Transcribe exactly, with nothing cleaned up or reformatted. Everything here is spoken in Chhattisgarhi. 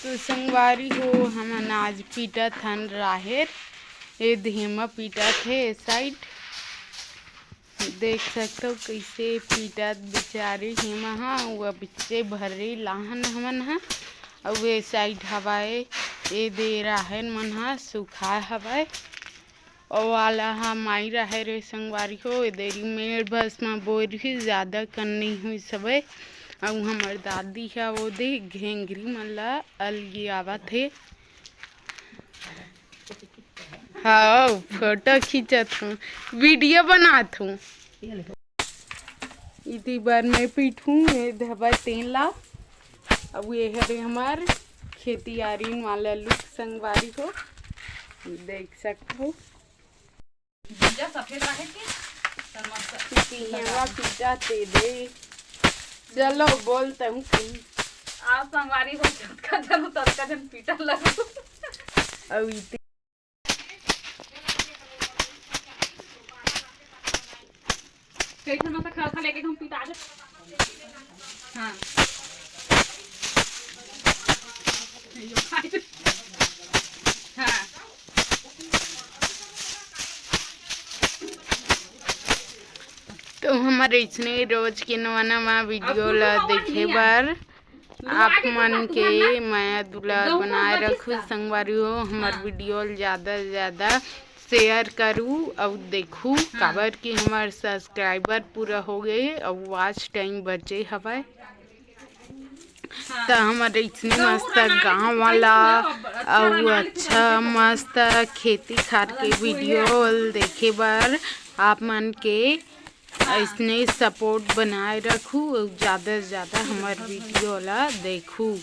तो संगवारी हो, हमन आज पीटत हन राहेर। ए दे हेमा पीटत हे, ए साइड देख सकथव कइसे पीटत बेचारी हेमा ह। अउ अबिच्चे भर्री लाहन हमन ह। अउ ए साइड हवय, ए दे राहेर मन ह सुखाय हवय। ओ वाला ह माई राहेर ए संगवारी हो, ए दे रेडीमेड बस म बोए रिहिस, जादा कन नइ होइस हवय। अउ हमर दादी ह ओ दे घेंघरी मन ला अलगियावत हे। हव, फोटो खींचत हूँ, वीडियो बनात हूँ। इती बर मैं पीटहूँ, ए दे हवय तेन ला। अब ये हरे हमार खेतियारिन वाला लुक संगवारी हो, देख सकत हो। बीजा सफेद रहे के, त मस्त। इती हेमा पीटा ते दे। चलो, बोलते हूँ कहीं। आप संगवारी हो, जतका जन हो, ततका जन पीटा लगो। अब इती कई ठन मस्त खरखा लेके हम पिता दे। हाँ। यो खाई। हाँ। तो हमर इसने रोज के नवा नवा वीडियो ला देखे बर आप मन के मया दुलार बनाए रखू संगवारी हो। हमर वीडियो ल ज्यादा से ज्यादा शेयर करू अउ देखू, काबर कि हमर सब्सक्राइबर पूरा हो गए अउ वॉच टाइम बचे हवय। त हमर अइसने मस्त गाँव वाला अउ अच्छा मस्त खेती खार के वीडियो ल देखे बर आप मन के अइसने सपोर्ट बनाए रखू अउ ज्यादा से ज्यादा हमर वीडियो ला देखू।